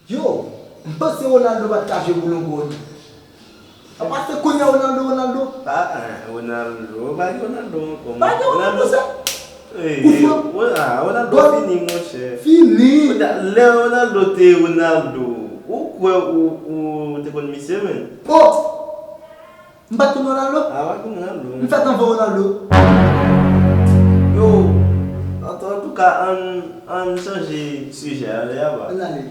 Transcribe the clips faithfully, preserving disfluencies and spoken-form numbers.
Yo, m panse Ronaldo pa t ka jwe pou Longo non. Sa pase kounye a Ronaldo, Ronaldo. Pa, eh, Ronaldo, pa gen Ronaldo ankò. Pa gen Ronaldo, sa? Eh, Ronaldo fini, monchè. Fini. Lè Ronaldo te Ronaldo, ou kwè ou, ou te konn misye, menm? Oh! M pa t konn Ronaldo. Ah, pa t konn Ronaldo. M fèt anvan Ronaldo. Yo, antouka, ann, ann chanje sijè a, lè a ba. Ann ale.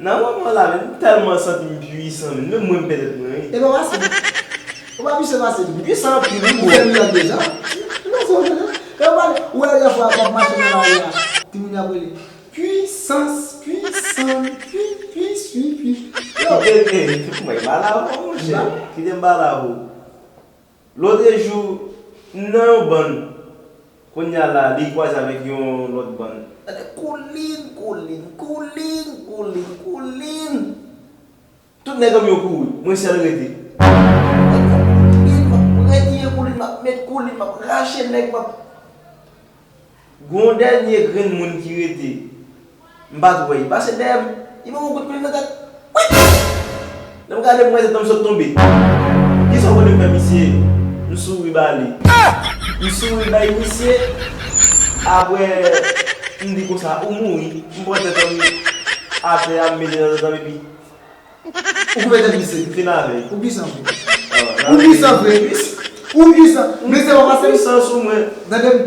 Nan moman la, men, m tèlman santi m pwisan, men, menm mwen, m pè tèt mwen, wi. E pa pase. Ou pa pwisan pase m. Pwisan anpil, wi, bro. Ou fè mirak deja. Non, se ou, non. E pa, ou wè, lè fwa, w ap mache nan lari a. Timoun yo ap rele. Pwisans, pwisan, pwi, pwi, swi, pwi. Yo, bebe, mwen, bala, monchè. Kite m bala, bro. Lòt jou, m nan yon bann. Kounye a la, li kwaze avèk yon lòt bann. Gade, koulin, koulin, koulin, koulin, koulin. Tout nèg an yo kouri, mwen sèl rete. Nèg yo koulin, m ap retiye koulin, m ap met koulin, m ap rache nèg, m ap Gon dènye grenn moun ki rete. M pa t wè, li pase dèyè m. Li ban m yon kout pye nan tèt. Wi! Lè m gade, m wè tèt mwen sot tonbe. Kisa w konn fè misye? M souri ba li. M souri bay misye. Apre, m di konsa, ou mouri. M pran tèt mwen atè a, m mete nan tèt mwen, epi Ou koupe tèt misye. Fin avè l. Ou pwisan vre. Ou pwisan vre. Ou pwisan. Men se pa pase. Pwisan sou mwen. Tande m.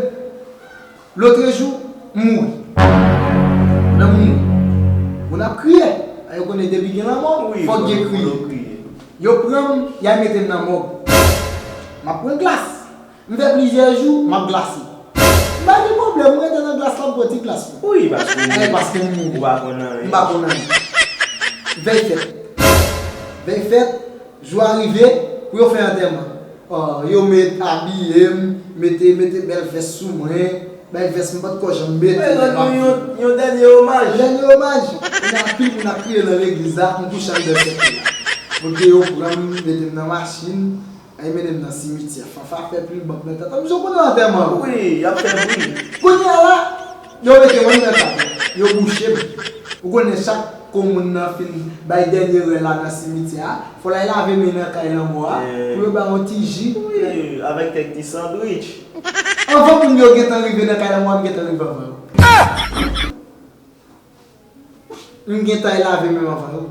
Lòt jou, m mouri. Lè m mouri. Moun ap kriye. A yo konnen depi gen lanmò, fòk gen kriye. Yo pran m, y al mete m nan mòg. M ap pran glas. M fè plizyè jou, m ap glase. M pa gen pwoblèm, m rete nan glas la, m pran ti glas mwen. Wi, paske ou, eh, paske m mouri. Ou pa konn anyen. M pa konn anyen. Vèy fèt. Vèy fèt, jou a rive, pou yo fè antèman. Oh, yo met abiye m, mete, mete bèl vès sou mwen, bèl vès m pa t ko janm mete. Yon, yon dènye omaj. Dènye omaj. Kounye a anpil moun ap kriye nan legliz la, m kouche anndan sèkèy la. Kote yo pran m, mete m nan machin. Ay mennen m nan simityè. Fanfa fè pil bank nan tèt. M di w konnen antèman. Wi, y ap fè bri. Kounye a la, yo mete mwen nan kay. Yo bouche m. Ou konnen chak kou moun nan fin bay dènye rè la nan simityè a, fò l al lave men nan kay lanmò a, pou yo ba yon ti ji. Wi, avèk kèk ti sandwich. Anvan moun yo gentan rive nan kay lanmò a, m gentan rive anvan yo. M gentan al lave men m anvan yo.